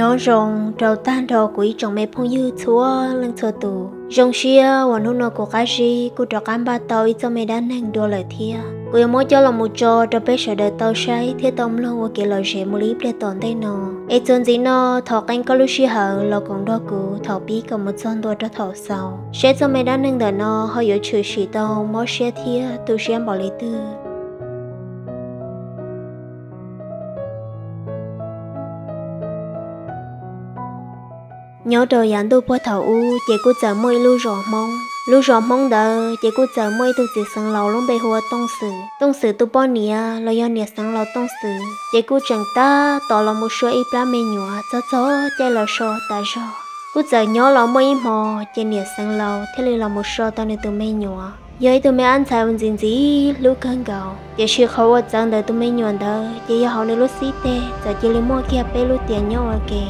Nyob zoo rau tag nrho kuv ib tsoom me phooj ywg txhua leej txhua tus. Zoo siab uas hnub no kuv qab zib kuj rov qab npaj tau ib txoj me dab neeg dua lawm thiab. Kuv yuav muab coj los mus tso rau peb sawv daws tau saib thiab tau mloog ua kev lom zem mus li ib pliag tom ntej no. Es txuas ntxiv no, thov qee koj lub sij hawm los koom nrog kuv thaum pib kom mus txog ntua rau thaum xaus, saib txoj me dab neeg ntawm no ho yuav tshwm sim tau mob siab thiab tu siab npaum li twg. Nyob rau yav ntuj puag thaum ub ces kuj txawm muaj ib lub zos Hmoob. Lub zos Hmoob ntawd ces kuj txawm muaj ib tug txiv xeev laus lub npe hu ua Tooj Xwm. Tooj Xwm tus poj niam los yog niam xeev laus Tooj Xwm ces kuj tseem tab tom los mus suab ib plab me nyuam txog txog caij los so tas zog. Kuj txawm nyob los muaj ib hmo ces niam xeev laus thiaj li los mus so tau nws tus me nyuam. Yog ib tug me ab ntxhais uas ntxim ntxim hlub kawg nkaus, tiam sis qhov uas txawv ntawm tus me nyuam ntawd ces yog hauv nws lub xib teg txawm cia li muaj kiag peb lub tias nyob ua ke.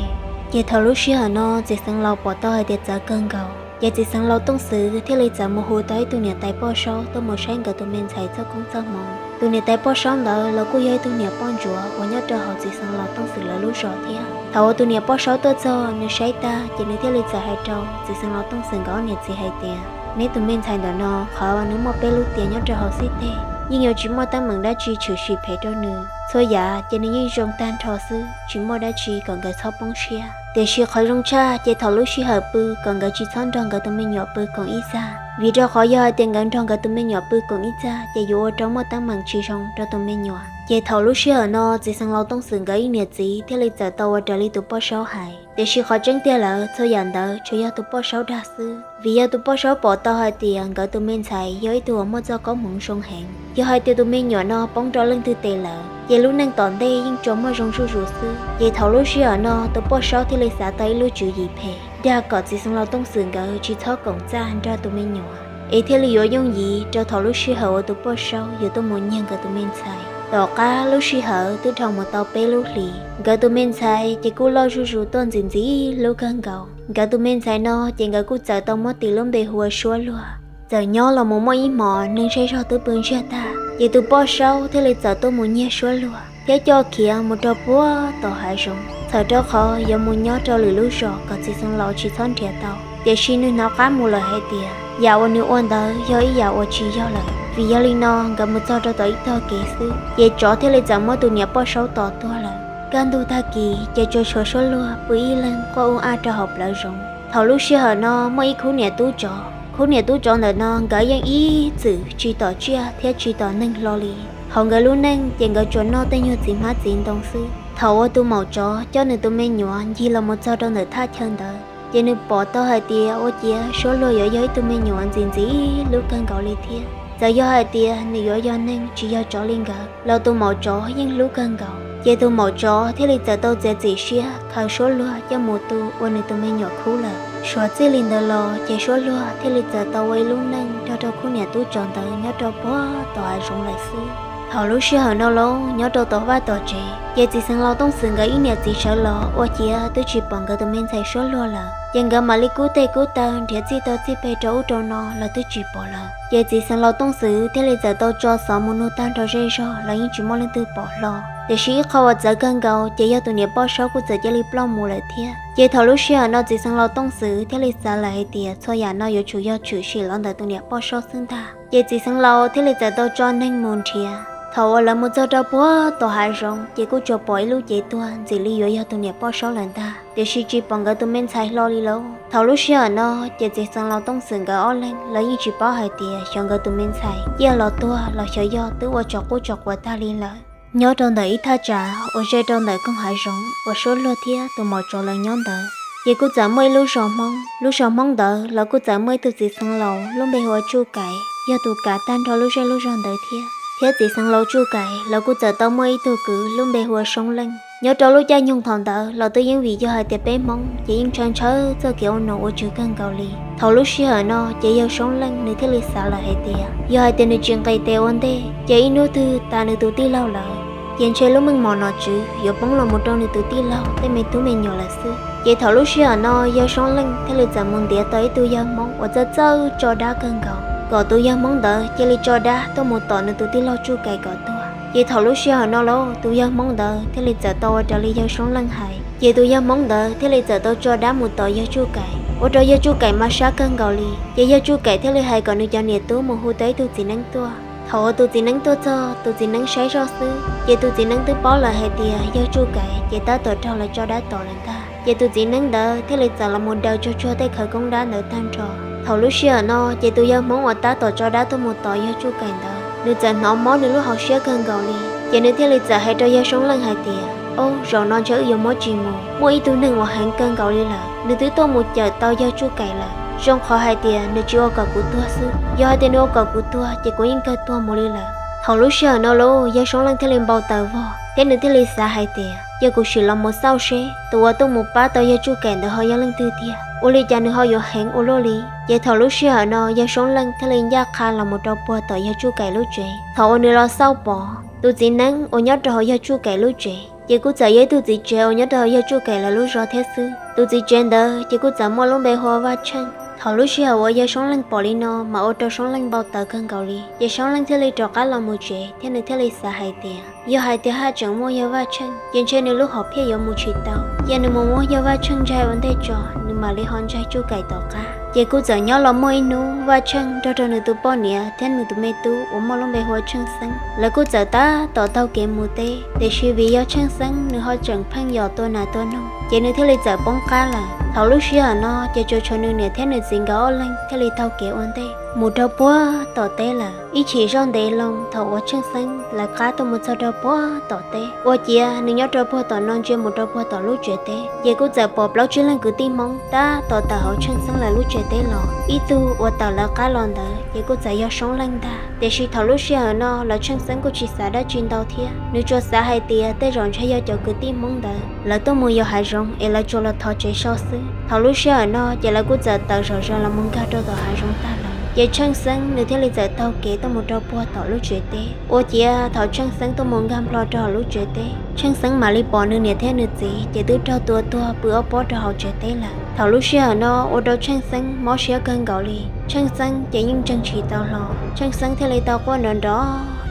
Ces thaum lub sij hawm no txiv xeev laus pom tau hais tias txawv kawg nkaus, ces txiv xeev laus Tooj Xwm thiaj li txawm mus hu tau ib tug niam tais poj saub tuaj mus saib nkawd tus me ntxhais txoj koob txoj hmoov. Tus niam tais poj saub ntawd los kuj yog ib tug niam poj ntsuam uas nyob rau hauv txiv xeev laus Tooj Xwm lawv lub zos thiab. Thaum uas tus niam poj saub tuaj txog nws saib tag ces nws thiaj li txawm hais rau txiv xeev laus Tooj Xwm nkawd ob niam txiv hais tias, neb tus me ntxhais ntawm no qhov nws muaj peb lub tias nyob rau hauv xib teg yeej yuav tsis muaj teeb meem dab tsi tshwm sim phem rau nws. Txhua yam ces nws yeej zoo tag nrho xwb, tsis muaj dab tsi kom nkawd txhob poob siab. Tiam sis qhov zoo tshaj ces thaum lub sij hawm pw kom nkawd tsis txhob nrog nkawd tus me nyuam pw koom ib txaj, vim rau qhov yog hais tias nkawd nrog nkawd tus me nyuam pw koom ib txaj ces yuav ua rau muaj teeb meem tsis zoo rau tus me nyuam. Ces thaum lub sij hawm no txiv xeev laus Tooj Xwm nkawd ib niam txiv thiaj li txawm tau ua raws li tus poj saub hais. Tiam sis qhov tseeb tiag lawm txhua yam ntawd tsuas yog tus poj saub dag xwb, vim yog tus poj saub pom tau hais tias nkawd tus me ntxhais yog ib tug uas muaj txoj koob hmoov zoo heev. Yog hais tias tus me nyuam no poob rau leej twg tes lawm ces lub neej tom ntej yeej tsuas muaj zoo zuj zus xwb. Ces thaum lub sij hawm no tus poj saub thiaj li xav tau ib lub tswv yim phem dag kom txiv xeev laus Tooj Xwm nkawd tsis txhob koom txaj nrog tus me nyuam, es thiaj li yuav yooj yim rau thaum lub sij hawm uas tus poj saub yuav tuaj mus nyiag nkawd tus me ntxhais. Tom qab lub sij hawm twb dhau mus tau peb lub hlis, nkawd tus me ntxhais ces kuj loj zuj zus tuaj ntxim ntxim hlub kawg nkaus. Nkawd tus me ntxhais no ces nkawd kuj txawm tau muab tis lub npe hu ua Suab Luag. Txawm nyob los mus muaj ib hmos neeg zej zog twb pw ntsiag tag, ces tus poj saub thiaj li txawm tuaj mus nyiag Suab Luag thiab coj khiav mus rau puag tom hav zoov, txhawm rau qhov yuav mus nyob rau lwm lub zos kom txiv xeev laus tsis txhob nrhiav tau. Tiam sis nws hnov qab mus lawm hais tias yam uas nws ua ntawd yog ib yam uas tsis yog lawm, vim yog li no nkawd mus txog rau tom ib tog kev xwb ces tsov thiaj li txawm muab tus niam poj saub tom tuag lawm. Kaj ntug tag kis ces tsuas tshuav Suab Luag pw ib leeg quaj ub ab rau hauv plawv zoov. Thaum lub sij hawm no muaj ib khub niam tub tsov, khub niam tub tsov ntawm no nkawd yeej ib txwm tsis tom tsiaj thiab tsis tom neeg hlo li. Hauv nkawd lub neej ces nkawd tsuas noj tej nyuag txiv hmab txiv ntoo xwb. Thaum uas tus maum tsov coj nws tus me nyuam ncig los mus txog rau ntawm thaj chaw ntawd ces nws pom tau hais tias ua ciav Suab Luag yuav yog ib tug me nyuam ntxim ntxim hlub kawg nkaus li thiab. Txawm yog hais tias nws yuav yog neeg tsis yog tsov li nkawd los tus maum tsov yeej hlub kawg nkaus. Ces tus maum tsov thiaj li txawm tau txiav txim siab khaws Suab Luag coj mus tu ua nws tus me nyuam khub lawm. Suav txij li ntawd los ces Suab Luag thiaj li txawm tau ua ib lub neej nrog rau khub niam tub tsov ntawd nyob rau puag tom hav zoov lawm xwb. Thaum lub sij hawm no los nyob rau tom vaj tom tsev ces txiv xeev laus Tooj Xwm nkawd ib niam txiv sawv los ua ciav twb tsis pom nkawd tus me ntxhais Suab Luag lawm. Ces nkawd mam li kub teg kub taw nrhiav txij tau txij peg rau ub rau no los twb tsis pom lawm. Ces txiv xeev laus Tooj Xwm thiaj li txawm tau tso xov mus nug tag nrho zej zog los yeej tsis muaj leej twg pom hlo. Tiam sis ib qho uas txawv kawg nkaus ces yog tus niam poj saub kuj txawm cia li ploj mus lawm thiab. Ces thaum lub sij hawm no txiv xeev laus Tooj Xwm thiaj li xav lawm hais tias txhua yam no yuav tsum yog tshwm sim los ntawm tus niam poj saub xwb ntag. Ces txiv xeev laus thiaj li txawm tau tso neeg mus nrhiav. Thaum uas lawv mus txog rau puag tom hav zoov ces kuj tsuas pom ib lub cev tuag ntxim li yuav yog tus niam poj saub lawm ntag, tiam sis tsis pom nkawd tus me ntxhais hlo li lauj. Thaum lub sij hawm no ces txiv xeev laus Tooj Xwm nkawd ob leeg los yeej tsis paub hais tias xyov nkawd tus me ntxhais ciaj los tuag los xyov yog twb ua tso qub tso quav tag li lawm. Nyob rau ntawm ib thaj tsam uas ze rau ntawm koog hav zoov uas Suab Luag thiab tus maum tsov lawv nyob ntawd, ces kuj txawm muaj ib lub zos Hmoob. Lub zos Hmoob ntawd los kuj txawm muaj ib tug txiv xeev laus lub npe hu ua Tsuj Kaim, yog tus kav tag nrho lub zej lub zog ntawd thiab. Thiab txiv xeev laus Tsuj Kaim los kuj txawm tau muaj ib tug kwv lub npe hu ua Soob Leej. Nyob rau lub caij nyoog thaum ntawd los twb yeej vim yog hais tias peb Hmoob ces yeej ntshaw ntshaw txoj kev ua nom ua tswv kawg nkaus li. Thaum lub sij hawm no ces yawg Soob Leej nws thiaj li xav lawm hais tias yog hais tias nws tsis nqis tes ua ntej ces ib hnub twg tas nws tus tij laug lawm ces ntshe lub meej mom nom tswv yuav poob los mus rau nws tus tij laug tej me tub me nyuam lawm xwb. Ces thaum lub sij hawm no yawg Soob Leej thiaj li txawm mus ntiav tau ib tug yawg Hmoob uas txawj txawj tso dab kawg nkaus, kom tus yawg Hmoob ntawd cia li tso dab tuaj mus tom nws tus tij laug Tsuj Kaim kom tuag. Ces thaum lub sij hawm no lauj, tus yawg Hmoob ntawd thiaj li txawm tau ua raws li yawg Soob Leej hais, Ces tus yawg Hmoob ntawd thiaj li txawm tau tso dab mus tom yawg Tsuj Kaim, ua rau yawg Tsuj Kaim mas sab kawg nkaus li. Ces yawg Tsuj Kaim thiaj li hais kom nws cov niam tub mus hu tau ib tug txiv neeb tuaj. Thaum uas tus txiv neeb tuaj txog, tus txiv neeb saib zoj xwb ces tus txiv neeb twb paub lawm hais tias yawg Tsuj Kaim ces tab tom raug lawv tso dab tom lawm ntag. Ces tus txiv neeb ntawd thiaj li txawm los mus daws tsuag tsuag tej khawv koob dab ntawd tag nrho. Thaum lub sij hawm no ces tus yawg Hmoob uas tab tom tso dab tuaj mus tom yawg Tsuj Kaim ntawd, nws txawm hnov mob nws lub hauv siab kawg nkaus li. Ces nws thiaj li txawm hais rau yawg Soob Leej hais tias, Au, zaum no ntshe wb yuav muab tsis mus. Muaj ib tug neeg uas heev kawg nkaus li lawm, nws twb tuaj mus cawm tau yawg Tsuj Kaim lawm. Zoo qhov hais tias nws tsis ua kom kuv tuag xwb, yog hais tias nws ua kom kuv tuag ces kuv yeej kawg tuag mus li lawm. Thaum lub sij hawm no los yawg Soob Leej thiaj li npau taws vog thiab nws thiaj li xav hais tias, Cia kuv sim los mus xauj seb tus uas tuaj mus pab tau yawg Tsuj Kaim ntawd ho yog leej twg tiag, ua li cas nws ho yuav heev ua luaj li. Ces thaum lub sij hawm no yawg Soob Leej thiaj li ncaj qha los mus rau puag tom yawg Tsuj Kaim lub tsev. Thaum uas nws los xauj pom, tus txiv neeb uas nyob rau hauv yawg Tsuj Kaim lub tsev ces kuj txawm yog ib tug txiv tsev uas nyob rau hauv yawg Tsuj Kaim lawv lub zos thiab xwb. Tus txiv tsev ntawd ces kuj txawm muaj lub npe hu ua Vaj Tsheej. Thaum lub sij hawm uas yawg Soob Leej pom li no mas ua rau Soob Leej npau taws kawg nkaus li, ces Soob Leej thiaj li rov qab los mus tsev thiab nws thiaj li xav hais tias, Yog hais tias haj tseem muaj yawg Vaj Tsheej ces ntshe nws lub hom phiaj yuav mus tsis tau. Cia nws mus muab yawg Vaj Tsheej ntsaig ua ntej tso, nws mam li ho ntsaig Tsuj Kaim tom qab. Ces kuj txawm nyob los muaj ib hnub Vaj Tsheej nrog rau nws tus poj niam thiab nws tus me tub uas muaj lub npe hu ua Tsheej Xeeb, lawv kuj txawm tab tom taug kev mus teb. Tiam sis vim yog Tsheej Xeeb nws ho tseem pheej yom tua nas tua noog ces nws thiaj li txawm poob qab lawm. Thaum lub sij hawm no ces tsuas tshuav nws niam thiab nws txiv nkawd ob leeg thiaj li taug kev ua ntej mus rau puag tom teb lawm. Ib chim zoj ntev loo thaum uas Tsheej Xeeb lawv qab tuaj mus txog rau puag tom teb, ua ciav nws nyob rau puag tom no ntsia mus rau puag tom lub tsev teb ces kuj txawm pom plaub tsib leeg kwv tij Hmoob tab tom tawm hauv Tsheej Xeeb lawv lub tsev teb los. Ib tug uas tawm lawv qab los ntawd ces kuj txawm yog Soob Leej ntag. Tiam sis thaum lub sij hawm no los Tsheej Xeeb kuj tsis xav dab tsi ntau thiab, nws tsuas xav hais tias tej zaum ntshe yog cov kwv tij Hmoob ntawd lawv tuaj mus yos hav zoov es lawv tsuas los thov tsev so xwb. Thaum lub sij hawm no ces lawv kuj txawm tawm zom zaws los mus nkag rau tom hav zoov tag lawm. Ces Tsheej Xeeb nws thiaj li txawm taug kev tuaj mus rau puag tom lub tsev teb, ua ciav thaum Tsheej Xeeb tuaj mus nkag nplho rau hauv lub tsev teb, Tsheej Xeeb mam li pom nws niam thiab nws txiv ces twb raug tua tuag pw ob pob rau hauv tsev teb lawm. Thaum lub sij hawm no ua rau Tsheej Xeeb mob siab kawg nkaus li. Tsheej Xeeb ces yeej ntseeg tsis tau hlo, Tsheej Xeeb thiaj li tau quaj nrov nrov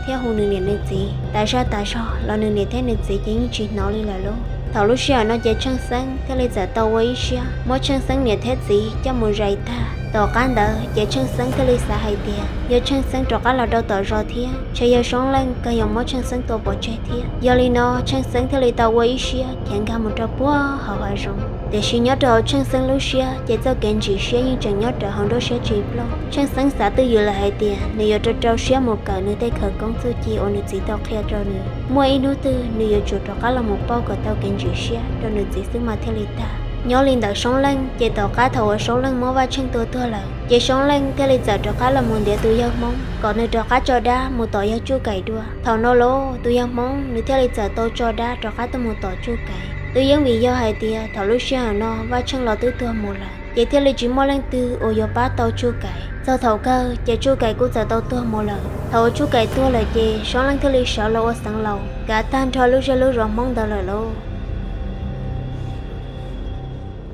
thiab hu nws niam nws txiv tas zaj tas zog los nws niam thiab nws txiv ces yeej tsis hnov li lawm lauj. Thaum lub sij hawm no ces Tsheej Xeeb thiaj li txawm tau ua ib siab muab Tsheej Xeeb niam thiab txiv coj mus zais tag. Tom qab ntawd ces Tsheej Xeeb thiaj li xav hais tias yog Tsheej Xeeb rov qab los rau tom zos thiab ntshe yawg Soob Leej kawg yuav muab Tsheej Xeeb tua pov tseg thiab. Yog li no Tsheej Xeeb thiaj li tau ua ib siab khiav nkag mus rau puag hauv hav zoov. Tiam sis nyob rau hauv Tsheej Xeeb lub siab ces txoj kev ntsim siab yeej tseem nyob rawv hauv nruab siab tsis ploj. Tsheej Xeeb xav twj ywm lawm hais tias nws yuav rau rau siab mus kawm nws tej khawv koob txuj ci uas nws txiv tau qhia rau nws. Muaj ib hnub twg nws yuav tsum rov qab los mus pauj kom tau kev ntsim siab rau nws txiv xwb mas thiaj li tag. Nyob li ntawm Soob Leej ces tom qab thaum uas Soob Leej muab Vaj Tsheej tua tuag lawm ces Soob Leej thiaj li txawm rov qab los mus ntiav tus yawg Hmoob kom nws rov qab tso dab mus tom yawg Tsuj Kaim dua. Thaum no los tus yawg Hmoob nws thiaj li txawm tau tso dab rov qab tuaj mus tom Tsuj Kaim. Twb yeej vim yog hais tias thaum lub sij hawm no Vaj Tsheej los twb tuag mus lawm ces thiaj li tsis muaj leej twg uas yuav pab tau Tsuj Kaim. Txog thaum kawg ces Tsuj Kaim kuj txawm tau tuag mus lawm. Thaum uas Tsuj Kaim tuag lawm ces Soob Leej thiaj li sawv los ua xeev laus kav tag nrho lub zej lub zos Hmoob ntawd lawm lauj.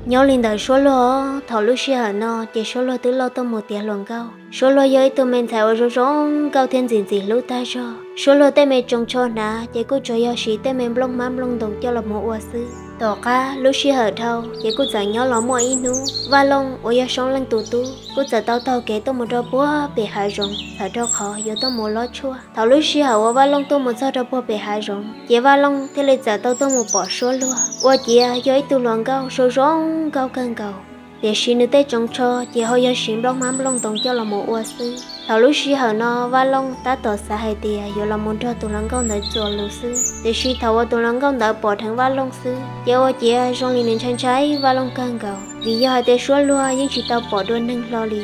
Nyob li ntawm Suab Luag, thaum lub sij hawm no ces Suab Luag twb loj tuaj mus tiav hluas nkauj. Suab Luag yog ib tug me ntxhais uas zoo zoo nkauj thiab ntxim ntxim hlub tag zog. Suab Luag tej me tsoos tsho hnav ces kuj tsuas yog siv tej me nplooj hmab nplooj ntoo coj los mus ua xwb. Tom qab lub sij hawm dhau ces kuj txawm nyob los muaj ib hnub Vaj Looj uas yog Soob Leej tus tub kuj txawm tau taug kev tuaj mus rau puag pem hav zoov txhawm rau qhov yuav tuaj mus lob tshuaj. Thaum lub sij hawm uas Vaj Looj tuaj mus txog rau puag pem hav zoov ces Vaj Looj thiaj li txawm tau tuaj mus pom Suab Luag, ua ciav yog ib tug hluas nkauj zoo zoo nkauj kawg nkaus. Tiam sis nws tej tsoos tsho ces ho yog siv nplooj hmab nplooj ntoo coj los mus ua xwb. Thaum lub sij hawm no Vaj Looj tab tom xav hais tias yuav los mus nrog tus hluas nkauj ntawd txuas lus xwb, tiam sis thaum uas tus hluas nkauj ntawd pom dheev Vaj Looj xwb ces ua ciav zoo li nws ntshai ntshai Vaj Looj kawg nkaus, vim yog hais tias Suab Luag yeej tsis tau pom dua neeg hlo li.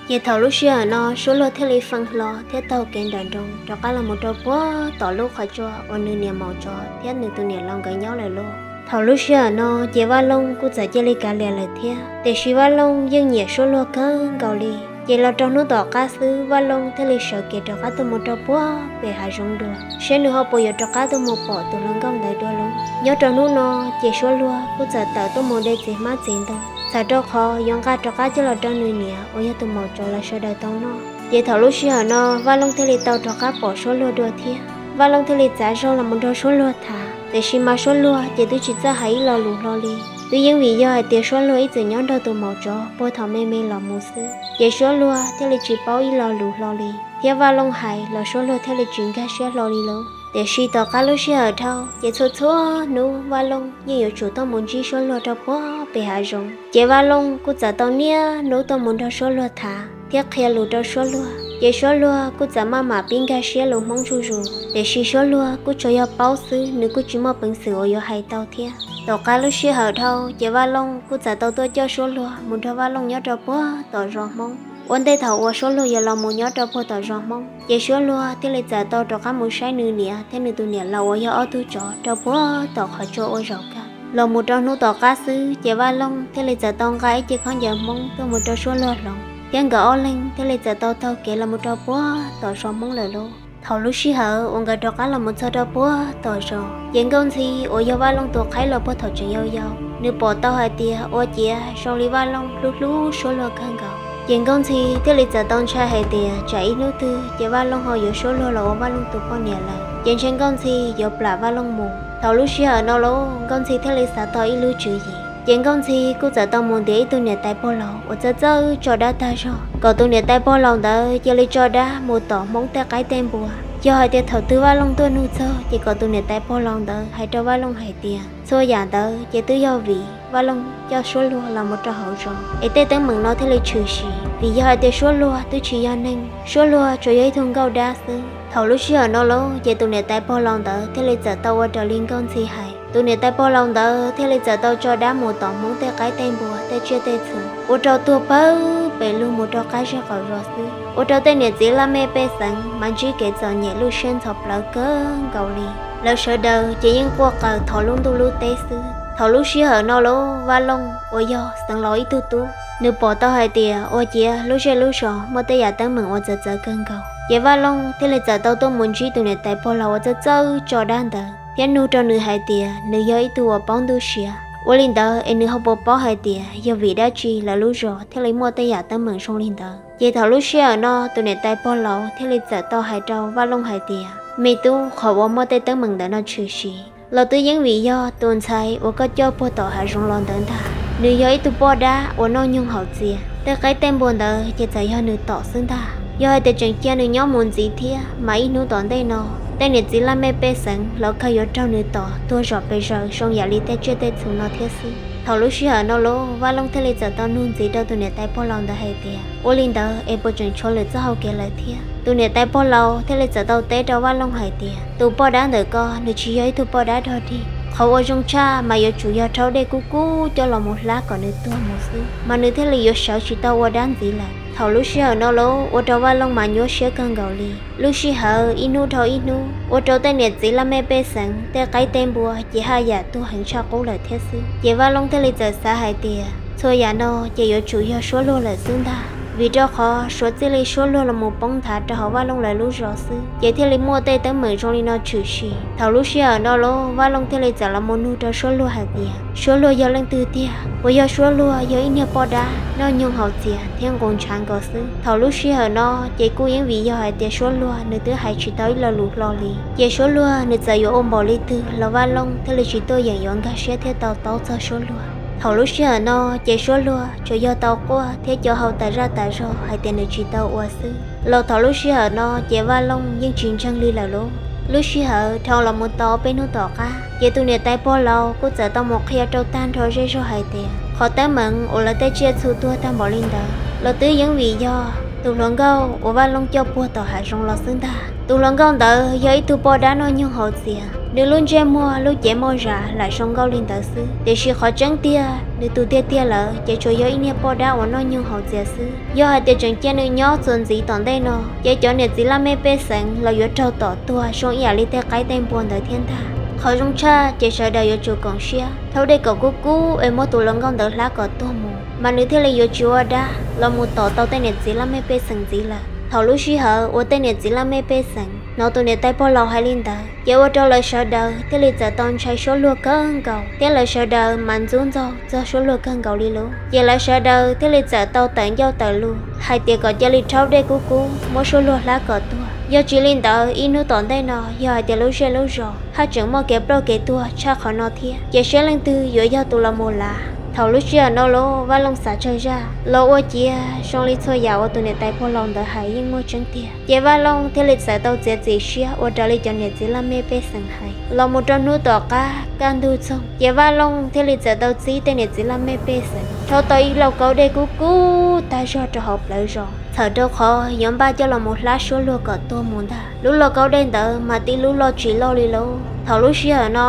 Ces thaum lub sij hawm no Suab Luag thiaj li feem hlo thiab taug kev nram nroog rov qab los mus rau puag tom lub qhov tsua uas nws niam maum tsov thiab nws tus niam laus nkawd nyob lawm lauj. Thaum lub sij hawm no ces Vaj Looj kuj txawm cia li kav liam lawm thiab, tiam sis Vaj Looj yeej nyiam Suab Luag kawg nkaus li. Ces los rau hnub tom qab xwb Vaj Looj thiaj li sawv kev rov qab tuaj mus rau puag pem hav zoov dua, seb nws ho puas yuav rov qab tuaj mus pom tus hluas nkauj ntawd dua lauj. Nyob rau hnub no ces Suab Luag kuj txawm tawm tuaj mus de txiv hmab txiv ntoo, txhawm rau qhov yuav nqa rov qab coj los rau nws niam uas yog tus maum tsov lawv sawv daws tau noj. Ces thaum lub sij hawm no Vaj Looj thiaj li tau rov qab pom Suab Luag dua thiab. Vaj Looj thiaj li txav zog los mus nrog Suab Luag tham, Tiam sis mas suab luag ces twb tsis txawj hais ib lo lus hlo li. Twb yeej vim yog hais tias suab luag ib txwm nyob nrog tus maum tsov puag thaum me me los mus xwb, ces suab luag thiaj li tsis paub ib lo lus hlo li, thiab Vaj Looj hais los suab luag thiaj li tsis nkag siab hlo li lauj. Tiam sis tom qab lub sij hawm dhau ces txhua txhua hnub Vaj Looj yeej yuav tsum tuaj mus ntsib suab luag rau puag pem hav zoov. Ces Vaj Looj kuj txawm tau niaj hnub tuaj mus nrog suab luag tham thiab qhia lus rau suab luag, ces suab luag kuj txawm maj mam pib nkag siab lus Hmoob zuj zus. Tiam sis suab luag kuj tsuas yog paub xwb, nws kuj tsis muaj peev xwm uas yuav hais tau thiab. Tom qab lub sij hawm dhau ces Vaj Looj kuj txawm tau tuaj coj suab luag mus nrog Vaj Looj nyob rau puag tom zos Hmoob. Ua ntej thaum uas suab luag yuav los mus nyob rau puag tom zos Hmoob, ces suab luag thiaj li txawm tau rov qab mus saib nws niam thiab nws tus niam laus uas yog ob tug tsov rau puag tom qhov tsua ua zaum kawg. Los mus rau hnub tom qab xwb ces Vaj Looj thiaj li txawm tau nqa ib ce khaub ncaws Hmoob tuaj mus rau suab luag hloov, thiab nkawd ob leeg thiaj li txawm tau taug kev los mus rau puag tom zos Hmoob lawm lauj. Thaum lub sij hawm uas nkawd rov qab los mus txog rau puag tom zos, ces Nkauj Ntxhi uas yog Vaj Looj tus qhaib los puag thaum tseem yau yau, nws pom tau hais tias ua ciav zoo li Vaj Looj hlub hlub suab luag kawg nkaus. Ces Nkauj Ntxhi thiaj li txawm tau ntshai hais tias tsam ib hnub twg ces Vaj Looj ho yuav suab luag los ua Vaj Looj tus poj niam lawm, ces ntshe Nkauj Ntxhi yuav plam Vaj Looj mus. Thaum lub sij hawm no lauj, Nkauj Ntxhi thiaj li xav tau ib lub tswv yim, ces Nkauj Ntxhi kuj txawm tau mus ntiav ib tug niam tais pog laus uas txawj txawj tso dab tag zog, kom tus niam tais pog laus ntawd cia li tso dab mus tom Hmoob tej qaib tej npua. Yog hais tias thaum twg Vaj Looj tuaj nug txog ces kom tus niam tais pog laus ntawd hais rau Vaj Looj hais tias txhua yam ntawd ces twb yog vim Vaj Looj coj suab luag los mus rau hauv zos es tej teeb meem no thiaj li tshwm sim, vim yog hais tias suab luag twb tsis yog neeg, suab luag tsuas yog ib tug nkauj dab xwb. Thaum lub sij hawm no lauj, ces tus niam tais pog laus ntawd thiaj li txawm tau ua raws li Nkauj Ntxhi hais. Tus niam tais pog laus ntawd thiaj li txawm tau tso dab mus tom Hmoob tej qaib tej npua, tej tsiaj tej txhu, ua rau tuag pawg pes lug mus rau qab zej qaum zos xwb, ua rau tej niam txiv laj mej pej xeem mas ntsib kev txom nyem lub siab ntxhov plawv kawg nkaus li. Lawv sawv daws ces yeej quaj qw thov lub ntuj lub teb xwb. Thaum lub sij hawm no lauj, Vaj Looj uas yog Xeev Laus ib tug tub, nws pom tau hais tias ua ciav lub zej lub zos muaj tej yam teeb meem uas txawv txawv kawg nkaus, ces Vaj Looj thiaj li txawm tau tuaj mus ntsib tus niam tais pog laus uas txawj txawj tso dab ntawd thiab nug rau nws hais tias nws yog ib tug uas paub ntuj siav, ua li ntawd es nws ho puas paub hais tias yog vim dab tsi lawv lub zos thiaj li muaj tej yam teeb meem zoo li ntawd. Ces thaum lub sij hawm no tus niam tais pog laus thiaj li txawm tau hais rau Vaj Looj hais tias, me tub, qhov uas muaj tej teeb meem ntawm no tshwm sim los twb yeej vim yog tus ntxhais uas koj coj puag tom hav zoov los ntawd ntag. Nws yog ib tug poj dab uas noj nyoog haus txias, tej qaib tej npua ntawd ces txawm yog nws tom xwb ntag. Yog hais tias tseem cia nws nyob mus ntxiv thiab mas ib hnub tom ntej no tej niam txiv laj mej pej xeem los kawg yuav raug nws tom tuag zom pes zaws zoo yam li tej tsiaj tej txhu no thiab xwb. Thaum lub sij hawm no lauj, Vaj Looj thiaj li txawm tau nug ntxiv rau tus niam tais pog laus ntawd hais tias, ua li ntawd es puas tseem tshuav lwm txoj hau kev lawm thiab? Tus niam tais pog laus thiaj li txawm tau teb rau Vaj Looj hais tias, tus poj dab ntawm koj nws tsis yog ib tug poj dab dog dig. Qhov uas zoo tshaj mas yuav tsum yog rhaub dej kub kub coj los mus hlab kom nws tuag mus xwb mas nws thiaj li yuav sawv tsis tau ua dab ntxiv lawm. Thaum lub sij hawm no lauj, ua rau Vaj Looj mas nyuaj siab kawg nkaus li. Lub sij hawm ib hnub dhau ib hnub, ua rau tej niam txiv laj mej pej xeem, tej qaib tej npua ces haj yam tuag heev tshaj qub lawm thiab xwb. Ces Vaj Looj thiaj li txawm xav hais tias txhua yam no ces yuav tsum yog suab luag lawm xwb ntag, vim rau qhov suav txij li suab luag los mus poob nthav rau hauv Vaj Looj lawv lub zos xwb ces thiaj li muaj tej teeb meem zoo li no tshwm sim. Thaum lub sij hawm no lauj, Vaj Looj thiaj li txawm los mus nug rau suab luag hais tias suab luag yog leej twg tiag. Puas yog suab luag yog ib niag poj dab noj nyoog haus txias thiab nqus ntshav nkaus xwb? Thaum lub sij hawm no ces kuj yeej vim yog hais tias suab luag nws twb hais tsis tau ib lo lus hlo li, ces suab luag nws txawm yuav ua npaum li twg los Vaj Looj thiaj li tsis tuaj yeem yuav nkag siab thiab to taub txog suab luag. Thaum lub sij hawm no ces suab luag tsuas yog tau quaj thiab co hau tas zaj tas zog hais tias nws tsis tau ua xwb. Los thaum lub sij hawm no ces Vaj Looj yeej tsis ntseeg li lawm lauj. Lub sij hawm dhau los mus tau peb hnub tom qab ces tus niam tais pog laus kuj txawm tau mus qhia rau tag nrho zej zog hais tias qhov teeb meem uas lawv tej tsiaj txhu tuag tag npaum li ntawd los twb yeej vim yog tus hluas nkauj uas Vaj Looj coj puag tom hav zoov los xwb ntag. Tus hluas nkauj ntawd yog ib tug poj dab noj nyoog haus txias, nws lub ntsej muag lub cev moj zam lam zoo nkauj li ntawd xwb, tiam sis qhov tseeb tiag nws tus tiag tiag lawm ces tsuas yog ib niag poj dab uas noj nyoog haus txias xwb. Yog hais tias tseem cia nws nyob txuas ntxiv tom ntej no ces cov niam txiv laj mej pej xeem los yuav raug tom tuag zoo ib yam li tej qaib tej npua ntawd thiab ntag. Qhov zoo tshaj ces sawv daws yuav tsum koom siab rhaub dej kom kub kub es muab tus hluas nkauj ntawd hlab kom tuag mus mas nws thiaj li yuav tsis ua dab los mus tom tau tej niam txiv laj mej pej xeem ntxiv lawm. Thaum lub sij hawm uas tej niam txiv laj mej pej xeem hnov tus niam tais pog laus hais li ntawd ces ua rau lawv sawv daws thiaj li txawm tau ntshai suab luag kawg nkaus thiab lawv sawv daws mas ntxub ntxaug txog suab luag kawg nkaus li lauj. Ces lawv sawv daws thiaj li txawm tau tawm ncauj tawm lus hais tias kom cia li rhaub dej kub kub muab suab luag hlab kom tuag. Yog tsis li ntawd ib hnub tom ntej no yog hais tias lub zej lub zos haj tseem muaj kev ploj kev tuag tshaj qhov no thiab, ces saib leej twg yuav yog tus los mus lav. Thaum lub sij hawm no los Vaj Looj xav tsawg zaj los ua ciav zoo li txhua yam uas tus niam tais pog laus ntawd hais yeej muaj tseeb tiag. Ces Vaj Looj thiaj li txawm tau txiav txim siab ua raws li cov niam txiv laj mej pej xeem hais. Los mus rau hnub tom qab kaj ntug txoog, ces Vaj Looj thiaj li txawm tau txib tej niam txiv laj mej pej xeem rhaub tau ib lauj kaub dej kub kub tag zog rau hauv plawv zos, txhawm rau qhov yuav npaj coj los mus hlab suab luag kom tuag mus ntag. Lub lauj kaub dej ntawd mas tib lub loj tsis loj li lauj. Thaum lub sij hawm no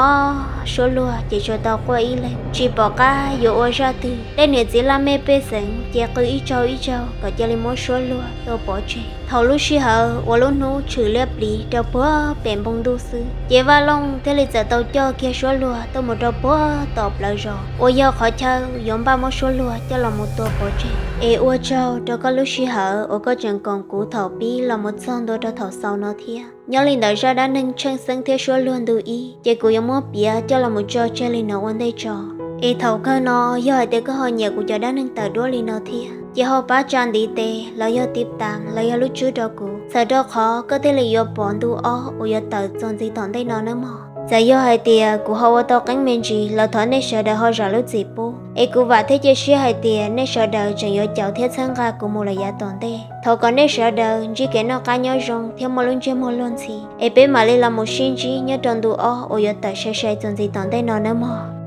suab luag ces tsuas tau quaj ib leeg, tsis pom qab yuav ua zaj twg. Tej niam txiv laj mej pej xeem ces qw ib tsaug ib tsaug kom cia li muab suab luag tua pov tseg. Thaum lub sij hawm uas lub hnub tshwm liab pliv rau puag pem npoo ntuj xwb, ces Vaj Looj thiaj li txawm tau coj kiag suab luag tuaj mus rau puag tom plawv zos uas yog qhov chaw yuav npaj muab suab luag coj los mus tua pov tseg. Es ua tsaug rau koj lub sij hawm uas koj tseem koom kuv thaum pib los mus txog ntua rau thaum xaus no thiab. Nyob li ntawd zaj dab neeg Tsheej Xeeb thiab suab luag ntu ib ces kuv yuav muab piav coj los mus tso tseg li no ua ntej tso. Es thaum kawg no yog hais tias koj ho nyiam kuv cov dab neeg tawm duab li no thiab ces ho pab tsa ntiv tes los yog tiv tas los yog lub tswb rau kuv, txhawm rau qhov koj thiaj li yuav pom ntu ob uas yuav tawm txuas ntxiv tom ntej no nawb mog. Txawm yog hais tias kuv ho ua tau qeeb me ntsis los thov nej sawv daws ho zam lub txim pub, es kuv vam thiab cia siab hais tias nej sawv daws tseem yuav caum thiab txhawb nqa kuv mus lawm yav tom ntej. Thov kom nej sawv daws ntsib kev noj qab nyob zoo thiab muaj lub ntsej muag luag ntxhi, es peb mam li los mus sib ntsib nyob rau ntu ob uas yuav tawm sai sai txuas ntxiv tom ntej no nawb mog.